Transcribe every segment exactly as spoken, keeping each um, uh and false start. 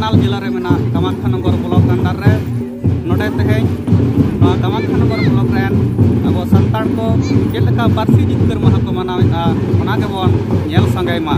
ᱡᱮᱞᱟ ᱨᱮ ᱢᱮᱱᱟᱜ ᱠᱟᱢᱟᱠᱠᱷᱟ ᱱᱚᱜᱚᱨ ᱵᱞᱚᱠ under ᱨᱮ ᱱᱚᱰᱮ ᱛᱮᱦᱮᱧ ᱱᱚᱣᱟ ᱠᱟᱢᱟᱠᱠᱷᱟ ᱱᱚᱜᱚᱨ ᱵᱞᱚᱠ ᱨᱮᱱ ᱟᱵᱚ ᱥᱟᱱᱛᱟᱲ ᱠᱚ ᱪᱮᱫ ᱞᱮᱠᱟ ᱯᱟᱹᱨᱥᱤ ᱡᱤᱛᱠᱟᱹᱨ ᱢᱟᱦᱟ ᱠᱚ ᱢᱟᱱᱟᱣᱮᱫᱼᱟ, ᱚᱱᱟ ᱜᱮᱵᱚᱱ ᱧᱮᱞ ᱥᱟᱸᱜᱮᱭ ᱢᱟ᱾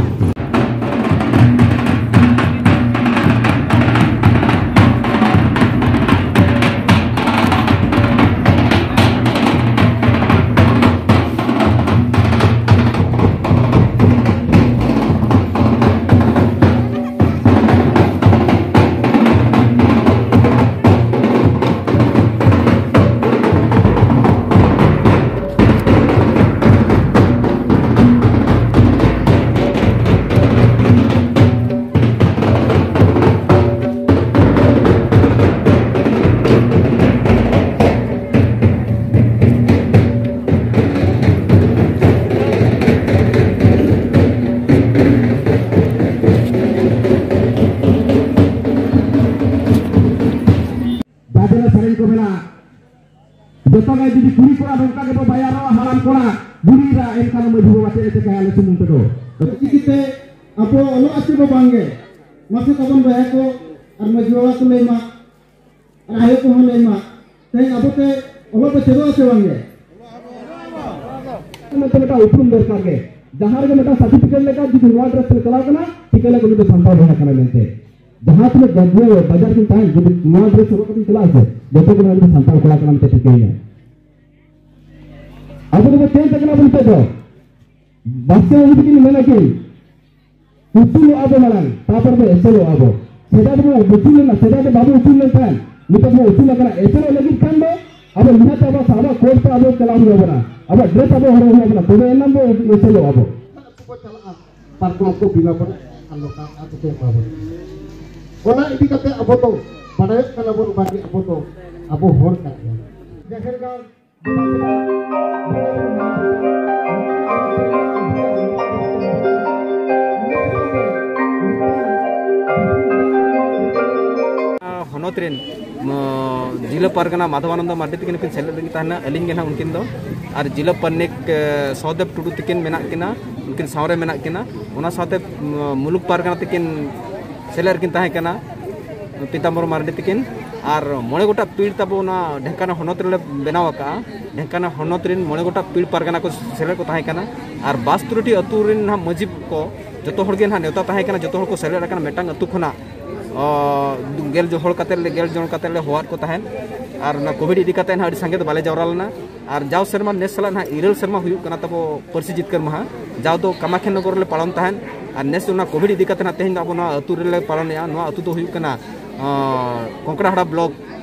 ᱵᱟᱫᱮ ᱨᱮ ᱥᱮᱨᱮᱧ ᱠᱚ ᱢᱮᱱᱟᱜᱼᱟ᱾ ᱡᱚᱛᱚ ᱜᱮ ᱡᱩᱫᱤ ᱠᱩᱲᱤ ᱠᱚᱲᱟ ᱱᱚᱝᱠᱟ ᱜᱮᱵᱚ ᱵᱟᱭᱟᱨᱚᱜᱼᱟ, ᱦᱟᱲᱟᱢ ᱠᱚᱲᱟ ᱵᱩᱲᱦᱤ ᱨᱟ, ᱮᱱᱠᱷᱟᱱ ᱢᱟᱹᱡᱷᱤ ᱵᱟᱵᱟ ᱪᱮᱫ ᱮ ᱪᱮᱠᱟᱭᱟ ᱟᱞᱮ ᱥᱩᱢᱩᱝ ᱛᱮᱫᱚ? ᱪᱤᱠᱤᱛᱮ ᱟᱵᱚ ᱚᱞᱚᱜ ᱟᱹᱪᱩ ᱫᱚ ᱵᱟᱝᱜᱮ᱾ ᱢᱟᱥᱮ ᱛᱟᱵᱚᱱ ᱵᱚᱭᱦᱟ ᱠᱚ ᱟᱨ ᱢᱟᱹᱡᱷᱤ ᱵᱟᱵᱟ ᱠᱚ ᱞᱟᱹᱭ ᱢᱟ, ᱟᱨ ᱟᱭᱳ ᱠᱚᱦᱚᱸ ᱞᱟᱹᱭ ᱢᱟ, ᱛᱮᱦᱮᱧ ᱟᱵᱚᱛᱮ ᱚᱞᱚᱜ ᱯᱮ ᱪᱮᱫᱚᱜ ᱟᱥᱮ ᱵᱟᱝᱜᱮ? ᱢᱮᱱᱛᱮ ᱢᱤᱫᱴᱟᱝ ᱩᱯᱨᱩᱢ ᱫᱚᱨᱠᱟᱨ ᱜᱮ᱾ ᱡᱟᱦᱟᱸ ᱨᱮᱜᱮ ᱢᱤᱫᱴᱟᱝ ᱥᱟᱨᱴᱤᱯᱷᱤᱠᱮᱴ ᱞᱮᱠᱟ ᱡᱩᱫᱤ ᱱᱚᱣᱟ ᱰᱨᱮᱥ ᱨᱮ ᱪᱟᱞᱟᱣ ᱠᱟᱱᱟ, ᱴᱷᱤᱠᱟᱹ ᱞᱮᱠᱟ ᱩᱱᱤ ᱫᱚ ᱥᱟᱱᱛᱟᱲ ᱵᱚᱭᱦᱟ ᱠᱟᱱᱟᱭ ᱢᱮᱱᱛᱮ᱾ ᱡᱟᱦᱟᱸ ᱛᱤᱱᱟᱹᱜ ᱜᱟᱹᱡᱩᱣᱟᱹ ᱵᱟᱡᱟᱨ ᱠᱤᱱ ᱛᱟᱦᱮᱱ, ᱡᱩᱫᱤ ᱱᱚᱣᱟ ᱰᱨᱮᱥ ᱦᱚᱨᱚᱜ ᱠᱟᱛᱮ ᱪᱟᱞᱟᱜ ᱟᱥᱮ, ᱡᱚᱛᱚ ᱠᱚ ᱢᱮᱱᱟ ᱩᱱᱤ ᱫᱚ ᱥᱟᱱᱛᱟᱲ ᱠᱚᱲᱟ ᱠᱟᱱᱟ ᱢᱮᱱᱛᱮ ᱴᱷᱤᱠᱟᱹᱭᱮᱱᱟ᱾ ᱟᱵᱚ ᱫᱚᱵᱚ ᱪᱮᱧᱡᱽ ᱟᱠᱟᱱᱟ ᱵᱚᱱ ᱱᱤᱛᱚᱜ ᱫᱚ᱾ ᱵᱟᱥᱠᱮ ᱵᱟᱹᱵᱩ ᱛᱟᱹᱠᱤᱱ ᱢᱮᱱᱟ ᱠᱤᱱ, ᱩᱥᱩᱞᱚᱜ ᱟᱵᱚ ᱢᱟᱲᱟᱝ, ᱛᱟᱨᱯᱚᱨ ᱵᱚ ᱮᱥᱮᱞᱚᱜ ᱟᱵᱚ᱾ ᱥᱮᱫᱟᱭ ᱫᱚᱵᱚ ᱩᱥᱩᱞ ᱞᱮᱱᱟ, ᱥᱮᱫᱟᱭ ᱫᱚ ᱵᱟᱵᱚ ᱩᱥᱩᱞ ᱞᱮᱱ ᱛᱟᱦᱮᱸᱫ, ᱱᱤᱛᱚᱜ ᱵᱚ ᱩᱥᱩᱞ ᱟᱠᱟᱱᱟ᱾ ᱮᱥᱮᱞᱚᱜ ᱞᱟᱹᱜᱤᱫ ᱠᱷᱟᱱ ᱫᱚ ᱟᱵᱚ ᱱᱤᱦᱟᱹᱛ ᱟᱵᱚ ᱥᱟᱵᱟᱜ ᱠᱳᱰ ᱛᱮ ᱟᱵᱚ ᱪᱟᱞᱟᱣ ᱦᱩᱭ ᱟᱵᱚᱱᱟ, ᱟᱵᱚᱣᱟᱜ ᱰᱨᱮᱥ ᱟᱵᱚ ᱦᱚᱨᱚᱜ ᱦᱩᱭ ᱟᱵᱚᱱᱟ, ᱛᱚᱵᱮ ᱮᱱᱟᱝ ᱵᱚ ᱮᱥᱮᱞᱚᱜ ᱟᱵᱚ᱾ ᱯᱟᱨᱠᱚᱢ ᱠᱚ ᱵᱮᱱᱟᱣ ᱵᱚᱱᱟ ᱟᱨ ᱞᱚᱴᱟ ᱟᱨ ᱠᱚ ᱮᱢᱟ ᱵᱚᱱᱟ᱾ ᱚᱱᱟ ᱤᱫᱤ ᱠᱟᱛᱮ ᱟᱵᱚ ᱫᱚ ᱵᱟᱰᱟᱭᱚᱜ ᱠᱟᱱᱟ ᱵᱚᱱ ᱵᱟᱝ ᱟᱵᱚ ᱫᱚ ᱟᱵᱚ ᱦᱚᱲ ᱠᱟᱱ ᱜᱮᱭᱟ᱾ ᱡᱟᱦᱮᱨ ᱜᱟᱲ ᱦᱚᱱᱚᱛ ᱨᱮᱱ, ᱢᱚ-, ᱡᱤᱞᱟᱹ ᱯᱟᱨᱜᱟᱱᱟ ᱢᱟᱫᱷᱚᱵᱟᱱᱚᱱᱫᱚ ᱢᱟᱨᱰᱤ ᱛᱟᱹᱠᱤᱱ ᱠᱤᱱ ᱥᱮᱞᱮᱫ ᱞᱟᱹᱜᱤᱫ ᱛᱟᱦᱮᱱᱟ, ᱟᱹᱞᱤᱧ ᱜᱮ ᱱᱟᱦᱟᱜ ᱩᱱᱠᱤᱱ ᱫᱚ᱾ ᱟᱨ ᱡᱤᱞᱟᱹ ᱯᱟᱨᱟᱱᱤᱠ, ᱮ, ᱥᱚᱦᱚᱫᱮᱵ ᱴᱩᱰᱩ ᱛᱟᱹᱠᱤᱱ ᱢᱮᱱᱟᱜ ᱠᱤᱱᱟ, ᱩᱱᱠᱤᱱ ᱥᱟᱶᱨᱮ ᱢᱮᱱᱟᱜ ᱠᱤᱱᱟ᱾ ᱚᱱᱟ ᱥᱟᱶᱛᱮ, ᱢᱚ-, ᱢᱩᱞᱩᱠ ᱯᱟᱨᱜᱟᱱᱟ ᱛᱟᱹᱠᱤᱱ ᱥᱮᱞᱮᱫ ᱨᱮᱠᱤᱱ ᱛᱟᱦᱮᱸ ᱠᱟᱱᱟ ᱯᱤᱛᱟᱢᱵᱚᱨ ᱢᱟᱨᱰᱤ ᱛᱟᱹᱠᱤᱱ᱾ ᱟᱨ ᱢᱚᱬᱮ ᱜᱚᱴᱟᱝ ᱯᱤᱲ ᱛᱟᱵᱚ ᱚᱱᱟ ᱰᱷᱮᱝᱠᱟᱱᱟ ᱦᱚᱱᱚᱛ ᱨᱮᱞᱮ ᱵᱮᱱᱟᱣ ᱟᱠᱟᱫᱼᱟ᱾ ᱰᱷᱮᱝᱠᱟᱱᱟ ᱦᱚᱱᱚᱛ ᱨᱮᱱ ᱢᱚᱬᱮ ᱜᱚᱴᱟᱝ ᱯᱤᱲ ᱯᱟᱨᱜᱟᱱᱟ ᱠᱚ ᱥᱮᱞᱮᱫ ᱠᱚ ᱛᱟᱦᱮᱸ ᱠᱟᱱᱟ᱾ ᱟᱨ ᱵᱟᱥᱛᱨᱤ ᱴᱤ ᱟᱹᱛᱩ ᱨᱮᱱ ᱱᱟᱦᱟᱜ ᱢᱟᱹᱡᱷᱤ ᱠᱚ ᱡᱚᱛᱚ ᱦᱚᱲ ᱜᱮ ᱱᱟᱦᱟᱜ ᱱᱮᱣᱛᱟ ᱛᱟᱦᱮᱸ ᱠᱟᱱᱟ, ᱡᱚᱛᱚ ᱦᱚᱲ ᱠᱚ ᱥᱮᱞᱮᱫ ᱟᱠᱟᱱᱟ ᱢᱤᱫᱴᱟᱝ ᱟᱹᱛᱩ ᱠᱷᱚᱱᱟᱜ᱾ ᱚ, ᱜᱮᱞ ᱡᱚᱱ ᱦᱚᱲ ᱠᱟᱛᱮ ᱞᱮ, ᱜᱮᱞ ᱡᱚᱱ ᱠᱟᱛᱮ ᱞᱮ ᱦᱚᱦᱚᱣᱟᱫ ᱠᱚ ᱛᱟᱦᱮᱸᱫ᱾ ᱟᱨ ᱚᱱᱟ ᱠᱳᱵᱷᱤᱰ ᱤᱫᱤ ᱠᱟᱛᱮ ᱱᱟᱦᱟᱜ ᱟᱹᱰᱤ ᱥᱟᱸᱜᱮ ᱫᱚ ᱵᱟᱞᱮ ᱡᱟᱣᱨᱟ ᱞᱮᱱᱟ᱾ ᱟᱨ ᱡᱟᱣ ᱥᱮᱨᱢᱟ ᱱᱮᱥ ᱥᱟᱞᱟᱜ ᱱᱟᱦᱟᱜ ᱤᱨᱟᱹᱞ ᱥᱮᱨᱢᱟ ᱦᱩᱭᱩᱜ ᱠᱟᱱᱟ ᱛᱟᱵᱚ ᱯᱟᱹᱨᱥᱤ ᱡᱤᱛᱠᱟᱹᱨ ᱢᱟᱦᱟ, ᱡᱟᱣ ᱫᱚ ᱠᱟᱢᱟᱠᱷᱭᱟ ᱱᱚᱜᱚᱨ ᱨᱮᱞᱮ ᱯᱟᱞᱚᱱ ᱛᱟᱦᱮᱸᱫ᱾ ᱟᱨ ᱱᱮᱥ ᱚᱱᱟ ᱠᱳᱵᱷᱤᱰ ᱤᱫᱤ ᱠᱟᱛᱮ ᱱᱟᱦᱟᱜ ᱛᱮᱦᱮᱧ ᱫᱚ ᱟᱵᱚ ᱱᱚᱣᱟ ᱟᱹᱛᱩ ᱨᱮᱞᱮ ᱯᱟᱞᱚᱱᱮᱫᱼᱟ᱾ ᱱᱚᱣᱟ ᱟᱹᱛᱩ ᱫᱚ ᱦᱩᱭᱩᱜ ᱠᱟᱱᱟ, ᱟᱸ, ᱠᱚᱝᱠᱲᱟᱦᱟᱲᱟ ᱵᱞᱚᱠ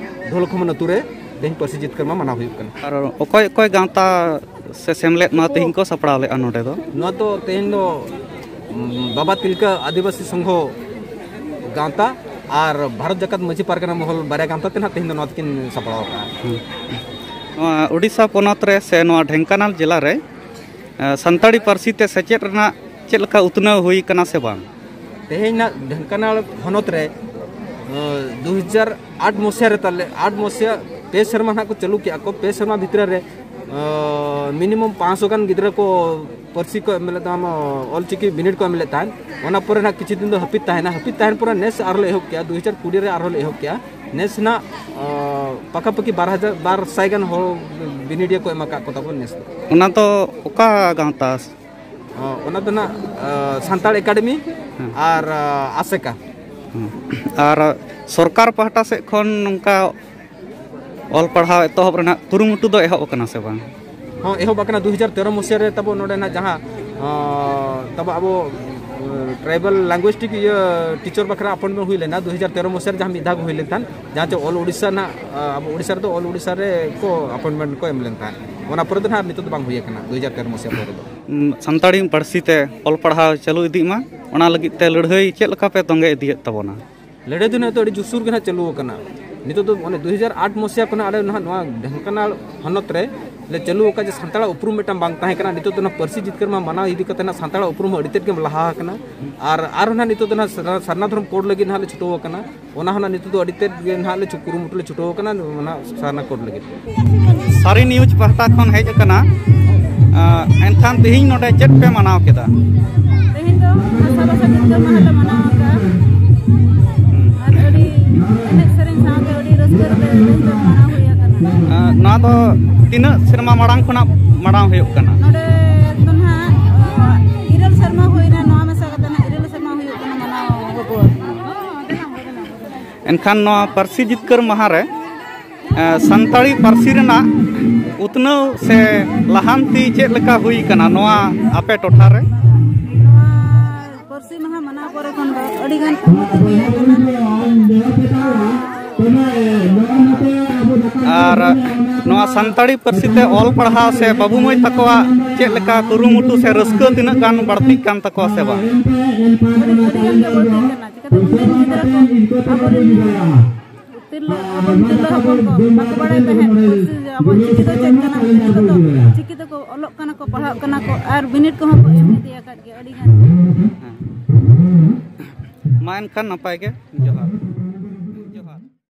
ᱰᱷᱳᱞᱠᱷᱚᱢᱚᱱ ᱟᱹᱛᱩ ᱨᱮ ᱛᱮᱦᱮᱧ ᱯᱟᱹᱨᱥᱤ ᱡᱤᱛᱠᱟᱹᱨ ᱢᱟᱦᱟ ᱢᱟᱱᱟᱣ ᱦᱩᱭᱩᱜ ᱠᱟᱱᱟ᱾ ᱟᱨ ᱚᱠᱚᱭ ᱚᱠᱚᱭ ᱜᱟᱶᱛᱟ ᱥᱮ ᱥᱮᱢᱞᱮᱫ ᱱᱚᱣᱟ ᱛᱮᱦᱮᱧ ᱠᱚ ᱥᱟᱯᱲᱟᱣ ᱞᱮᱫᱼᱟ ᱱᱚᱰᱮ ᱫᱚ? ᱱᱚᱣᱟ ᱫᱚ ᱛᱮᱦᱮᱧ ᱫᱚ, ᱩᱢ, ᱵᱟᱵᱟ ᱛᱤᱞᱠᱟᱹ ᱟᱹᱫᱤᱵᱟᱹᱥᱤ ᱥᱚᱝᱜᱷᱚ ᱜᱟᱶᱛᱟ ᱟᱨ ᱵᱷᱟᱨᱚᱛ ᱡᱟᱠᱟᱛ ᱢᱟᱹᱡᱷᱤ ᱯᱟᱨᱜᱟᱱᱟ ᱢᱚᱦᱚᱞ ᱵᱟᱨᱭᱟ ᱜᱟᱶᱛᱟ ᱛᱮ ᱱᱟᱦᱟᱜ ᱛᱮᱦᱮᱧ ᱫᱚ ᱱᱚᱣᱟ ᱫᱚᱠᱤᱱ ᱥᱟᱯᱲᱟᱣ ᱟᱠᱟᱫᱼᱟ᱾ ᱦᱩᱸ᱾ ᱱᱚᱣᱟ ᱳᱰᱤᱥᱟ ᱯᱚᱱᱚᱛ ᱨᱮ ᱥᱮ ᱱᱚᱣᱟ ᱰᱷᱮᱝᱠᱟᱱᱟᱞ ᱡᱮᱞᱟ ᱨᱮ, ᱮ, ᱥᱟᱱᱛᱟᱲᱤ ᱯᱟᱹᱨᱥᱤ ᱛᱮ ᱥᱮᱪᱮᱫ ᱨᱮᱱᱟᱜ ᱪᱮᱫ ᱞᱮᱠᱟ ᱩᱛᱱᱟᱹᱣ ᱦᱩᱭ ᱟᱠᱟᱱᱟ ᱥᱮ ᱵᱟᱝ? ᱛᱮᱦᱮᱧ ᱱᱟᱜ ᱰᱷᱮᱝᱠᱟᱱᱟᱞ ᱦᱚᱱᱚᱛ ᱨᱮ, ᱮ, ᱫᱩ ᱦᱟᱡᱟᱨ ᱟᱴ ᱢᱚᱥᱤᱦᱟ ᱨᱮ ᱛᱟᱞᱮ, ᱟᱴ ᱢᱚᱥᱤᱦᱟ ᱯᱮ ᱥᱮᱨᱢᱟ ᱱᱟᱦᱟᱜ ᱠᱚ ᱪᱟᱹᱞᱩ ᱠᱮᱜᱼᱟ ᱠᱚ᱾ ᱯᱮ ᱥᱮᱨᱢᱟ ᱵᱷᱤᱛᱨᱤ ᱨᱮ, ᱮ, ᱢᱤᱱᱤᱢᱟᱢ ᱯᱟᱸᱪᱥᱚ ᱜᱟᱱ ᱜᱤᱫᱽᱨᱟᱹ ᱠᱚ ᱯᱟᱹᱨᱥᱤ ᱠᱚ ᱮᱢ ᱞᱮᱫ ᱛᱟᱦᱮᱸᱫ, ᱚᱞᱪᱤᱠᱤ ᱵᱤᱱᱤᱰ ᱠᱚ ᱮᱢ ᱞᱮᱫ ᱛᱟᱦᱮᱸᱫ᱾ ᱚᱱᱟ ᱯᱚᱨᱮ ᱱᱟᱦᱟᱜ ᱠᱤᱪᱷᱩ ᱫᱤᱱ ᱫᱚ ᱦᱟᱹᱯᱤᱫ ᱛᱟᱦᱮᱱᱟ᱾ ᱦᱟᱹᱯᱤᱫ ᱛᱟᱦᱮᱱ ᱯᱚᱨᱮ ᱱᱮᱥ ᱟᱨᱦᱚᱸ ᱞᱮ ᱮᱦᱚᱵ ᱠᱮᱜᱼᱟ, ᱫᱩ ᱦᱟᱡᱟᱨ ᱠᱩᱲᱤ ᱨᱮ ᱟᱨᱦᱚᱸ ᱞᱮ ᱮᱦᱚᱵ ᱠᱮᱜᱼᱟ᱾ ᱱᱮᱥ ᱱᱟᱜ, ᱟᱸ, ᱯᱟᱠᱟᱯᱟᱠᱤ ᱵᱟᱨ ᱦᱟᱡᱟᱨ, ᱵᱟᱨ ᱥᱟᱭ ᱜᱟᱱ ᱦᱚᱲ ᱵᱤᱱᱤᱰᱤᱭᱟᱹ ᱠᱚ ᱮᱢ ᱟᱠᱟᱫ ᱠᱚ ᱛᱟᱵᱚᱱ ᱱᱮᱥ ᱫᱚ᱾ ᱚᱱᱟ ᱫᱚ ᱚᱠᱟ ᱜᱟᱶᱛᱟ? ᱟᱸ, ᱚᱱᱟ ᱫᱚ ᱱᱟᱜ, ᱟᱸ, ᱥᱟᱱᱛᱟᱲ ᱮᱠᱟᱰᱮᱢᱤ ᱦᱮᱸ᱾ ᱟᱨ, ᱟᱸ, ᱟᱥᱮᱠᱟ᱾ ᱦᱮᱸ᱾ ᱟᱨ ᱥᱚᱨᱠᱟᱨ ᱯᱟᱦᱴᱟ ᱥᱮᱫ ᱠᱷᱚᱱ ᱱᱚᱝᱠᱟ ᱚᱞ ᱯᱟᱲᱦᱟᱣ ᱮᱛᱚᱦᱚᱵ ᱨᱮᱱᱟᱜ ᱠᱩᱨᱩᱢᱩᱴᱩ ᱫᱚ ᱮᱦᱚᱵ ᱟᱠᱟᱱᱟ ᱥᱮ ᱵᱟᱝ? ᱦᱚᱸ, ᱮᱦᱚᱵ ᱟᱠᱟᱱᱟ᱾ ᱫᱩ ᱦᱟᱡᱟᱨ ᱛᱮᱨᱚ ᱢᱚᱥᱤᱦᱟ ᱨᱮ ᱛᱟᱵᱚ ᱱᱚᱰᱮ ᱱᱟᱜ ᱡᱟᱦᱟᱸ, ᱟᱸ, ᱛᱟᱵᱚ ᱟᱵᱚ, ᱟᱸ, ᱴᱨᱟᱭᱵᱟᱞ ᱞᱮᱝᱜᱩᱭᱮᱥᱴᱤᱠ ᱤᱭᱟᱹ ᱴᱤᱪᱟᱨ ᱵᱟᱠᱷᱨᱟ ᱟᱯᱚᱭᱮᱱᱴᱢᱮᱱᱴ ᱦᱩᱭ ᱞᱮᱱᱟ ᱫᱩ ᱦᱟᱡᱟᱨ ᱛᱮᱨᱚ ᱢᱚᱥᱤᱦᱟ ᱨᱮ, ᱡᱟᱦᱟᱸ ᱢᱤᱫ ᱫᱷᱟᱣ ᱜᱮ ᱦᱩᱭ ᱞᱮᱱ ᱛᱟᱦᱮᱸᱫ, ᱡᱟᱦᱟᱸ ᱪᱮ ᱚᱞ ᱳᱰᱤᱥᱟ ᱨᱮᱱᱟᱜ, ᱟᱸ, ᱟᱵᱚ ᱳᱰᱤᱥᱟ ᱨᱮᱫᱚ ᱚᱞ ᱳᱰᱤᱥᱟ ᱨᱮ ᱠᱚ ᱟᱯᱚᱭᱮᱱᱴᱢᱮᱱᱴ ᱠᱚ ᱮᱢ ᱞᱮᱱ ᱛᱟᱦᱮᱸᱫ᱾ ᱚᱱᱟ ᱯᱚᱨᱮ ᱫᱚ ᱱᱟᱦᱟᱜ ᱱᱤᱛᱚᱜ ᱫᱚ ᱵᱟᱝ ᱦᱩᱭ ᱟᱠᱟᱱᱟ ᱫᱩ ᱦᱟᱡᱟᱨ ᱛᱮᱨᱚ ᱢᱚᱥᱤᱦᱟ ᱯᱚᱨᱮ ᱫᱚ᱾ ᱩᱸ, ᱥᱟᱱᱛᱟᱲᱤ ᱯᱟᱹᱨᱥᱤ ᱛᱮ ᱚᱞ ᱯᱟᱲᱦᱟᱣ ᱪᱟᱹᱞᱩ ᱤᱫᱤᱜ ᱢᱟ, ᱚᱱᱟ ᱞᱟᱹᱜᱤᱫ ᱛᱮ ᱞᱟᱹᱲᱦᱟᱹᱭ ᱪᱮᱫ ᱞᱮᱠᱟ ᱯᱮ ᱛᱚᱸᱜᱮ ᱤᱫᱤᱭᱮᱫ ᱛᱟᱵᱚᱱᱟ? ᱞᱟᱹᱲᱦᱟᱹᱭ ᱫᱚ ᱱᱤᱛᱚᱜ ᱟᱹᱰᱤ ᱡᱳᱨᱥᱳᱨ ᱜᱮ ᱱᱟᱦᱟᱜ ᱪᱟᱹᱞᱩ ᱟᱠᱟᱱᱟ᱾ ᱱᱤᱛᱚᱜ ᱫᱚ ᱚᱱᱮ ᱫᱩ ᱦᱟᱡᱟᱨ ᱟᱴ ᱢᱚᱥᱤᱦᱟ ᱠᱷᱚᱱᱟᱜ ᱟᱞᱮ ᱱᱟᱦᱟᱜ ᱱᱚᱣᱟ ᱰᱷᱮᱝᱠᱟᱱᱟᱞ ᱦᱚᱱᱚᱛ ᱨᱮ ᱞᱮ ᱪᱟᱹᱞᱩ ᱟᱠᱟᱫ ᱡᱮ ᱥᱟᱱᱛᱟᱲᱟᱜ ᱩᱯᱨᱩᱢ ᱢᱤᱫᱴᱟᱝ ᱵᱟᱝ ᱛᱟᱦᱮᱸ ᱠᱟᱱᱟ᱾ ᱱᱤᱛᱚᱜ ᱫᱚ ᱚᱱᱟ ᱯᱟᱹᱨᱥᱤ ᱡᱤᱛᱠᱟᱹᱨ ᱢᱟᱦᱟ ᱢᱟᱱᱟᱣ ᱤᱫᱤ ᱠᱟᱛᱮ ᱱᱟᱦᱟᱜ ᱥᱟᱱᱛᱟᱲᱟᱜ ᱩᱯᱨᱩᱢ ᱦᱚᱸ ᱟᱹᱰᱤ ᱛᱮᱫ ᱜᱮ ᱞᱟᱦᱟ ᱟᱠᱟᱱᱟ᱾ ᱟᱨ ᱟᱨᱦᱚᱸ ᱱᱟᱦᱟᱜ ᱱᱤᱛᱚᱜ ᱫᱚ ᱱᱟᱦᱟᱜ ᱥᱟᱨᱱᱟ, ᱥᱟᱨᱱᱟ ᱫᱷᱚᱨᱚᱢ ᱠᱳᱰ ᱞᱟᱹᱜᱤᱫ ᱱᱟᱦᱟᱜ ᱞᱮ ᱪᱷᱩᱴᱟᱹᱣ ᱟᱠᱟᱱᱟ᱾ ᱚᱱᱟ ᱦᱚᱸ ᱱᱟᱦᱟᱜ ᱱᱤᱛᱚᱜ ᱫᱚ ᱟᱹᱰᱤ ᱛᱮᱫ ᱜᱮ ᱱᱟᱦᱟᱜ ᱞᱮ ᱪᱷᱩ-, ᱠᱩᱨᱩᱢᱩᱴᱩ ᱞᱮ ᱪᱷᱩᱴᱟᱹᱣ ᱟᱠᱟᱱᱟ, ᱚᱱᱟ ᱥᱟᱨᱱᱟ ᱠᱳᱰ ᱞᱟᱹᱜᱤᱫ᱾ ᱥᱟᱹᱨᱤ ᱱᱤᱭᱩᱡᱽ ᱯᱟᱦᱴᱟ ᱠᱷᱚᱱ ᱦᱮᱡ ᱟᱠᱟᱱᱟ᱾ ᱟᱸ, ᱮᱱᱠᱷᱟᱱ ᱛᱮᱦᱮᱧ ᱱᱚᱰᱮ ᱪᱮᱫ ᱯᱮ ᱢᱟᱱᱟᱣ ᱠᱮᱫᱟ? ᱛᱮᱦᱮᱧ ᱫᱚ ᱵᱷᱟᱥᱟ ᱵᱷᱟᱥᱟ ᱡᱤᱛᱠᱟᱹᱨ ᱢᱟᱦᱟ ᱞᱮ ᱢᱟᱱᱟᱣ ᱟᱠᱟᱫᱼᱟ᱾ ᱱᱚᱣᱟ ᱫᱚ ᱛᱤᱱᱟᱹᱜ ᱥᱮᱨᱢᱟ ᱢᱟᱲᱟᱝ ᱠᱷᱚᱱᱟᱜ ᱢᱟᱲᱟᱝ ᱦᱩᱭᱩᱜ ᱠᱟᱱᱟ? ᱱᱚᱰᱮ ᱫᱚ ᱱᱟᱦᱟᱜ ᱤᱨᱟᱹᱞ ᱥᱮᱨᱢᱟ ᱦᱩᱭᱱᱟ, ᱱᱚᱣᱟ ᱢᱮᱥᱟ ᱠᱟᱛᱮ ᱱᱟᱦᱟᱜ ᱤᱨᱟᱹᱞ ᱥᱮᱨᱢᱟ ᱦᱩᱭᱩᱜ ᱠᱟᱱᱟ ᱢᱟᱱᱟᱣ ᱵᱟᱵᱚ᱾ ᱮᱱᱠᱷᱟᱱ ᱱᱚᱣᱟ ᱯᱟᱹᱨᱥᱤ ᱡᱤᱛᱠᱟᱹᱨ ᱢᱟᱦᱟ ᱨᱮ ᱥᱟᱱᱛᱟᱲᱤ ᱯᱟᱹᱨᱥᱤ ᱨᱮᱱᱟᱜ ᱩᱛᱱᱟᱹᱣ ᱥᱮ ᱞᱟᱦᱟᱱᱛᱤ ᱪᱮᱫ ᱞᱮᱠᱟ ᱦᱩᱭ ᱟᱠᱟᱱᱟ ᱱᱚᱣᱟ ᱟᱯᱮ ᱴᱚᱴᱷᱟ ᱨᱮ? ᱱᱚᱣᱟ ᱯᱟᱹᱨᱥᱤ ᱢᱟᱦᱟ ᱢᱟᱱᱟᱣ ᱯᱚᱨᱮ ᱠᱷᱚᱱ ᱫᱚ ᱟᱹᱰᱤ ᱜᱟᱱ ᱩᱱᱱᱚᱛᱤ ᱦᱩᱭ ᱟᱠᱟᱱᱟ᱾ ᱟᱨ ᱱᱚᱣᱟ ᱥᱟᱱᱛᱟᱲᱤ ᱯᱟᱹᱨᱥᱤ ᱛᱮ ᱚᱞ ᱯᱟᱲᱦᱟᱣ ᱥᱮ ᱵᱟᱹᱵᱩ ᱢᱟᱹᱭ ᱛᱟᱠᱚᱣᱟᱜ ᱪᱮᱫ ᱞᱮᱠᱟ ᱠᱩᱨᱩᱢᱩᱴᱩ ᱥᱮ ᱨᱟᱹᱥᱠᱟᱹ ᱛᱤᱱᱟᱹᱜ ᱜᱟᱱ ᱵᱟᱹᱲᱛᱤᱜ ᱠᱟᱱ ᱛᱟᱠᱚᱣᱟ ᱥᱮ ᱵᱟᱝ? ᱟᱹᱰᱤ ᱜᱟᱱ ᱜᱮ ᱵᱟᱹᱲᱛᱤᱜ ᱠᱟᱱᱟ᱾ ᱪᱤᱠᱟᱹᱛᱮ ᱩᱱᱟᱹᱜ ᱜᱤᱫᱽᱨᱟᱹ ᱠᱚ ᱟᱵᱚᱨᱮᱱ ᱛᱤᱨᱞᱟᱹ ᱦᱚᱯᱚᱱ ᱠᱚ ᱵᱟᱠᱚ ᱵᱟᱲᱟᱭ ᱛᱟᱦᱮᱸᱫ ᱯᱟᱹᱨᱥᱤ, ᱟᱵᱚᱣᱟᱜ ᱪᱤᱠᱤ ᱫᱚ ᱪᱮᱫ ᱠᱟᱱᱟ ᱢᱮᱱᱛᱮ᱾ ᱱᱤᱛᱚᱜ ᱫᱚ ᱪᱤᱠᱤ ᱛᱮᱠᱚ ᱚᱞᱚᱜ ᱠᱟᱱᱟ ᱠᱚ, ᱯᱟᱲᱦᱟᱜ ᱠᱟᱱᱟ ᱠᱚ, ᱟᱨ ᱵᱤᱱᱤᱰ ᱠᱚᱦᱚᱸ ᱠᱚ ᱮᱢ ᱤᱫᱤ ᱟᱠᱟᱫ ᱜᱮᱭᱟ ᱟᱹᱰᱤ ᱜᱟᱱ ᱜᱮ᱾ ᱢᱟ ᱮᱱᱠᱷᱟᱱ ᱱᱟᱯᱟᱭ ᱜᱮ, ᱡᱚᱦᱟᱨ᱾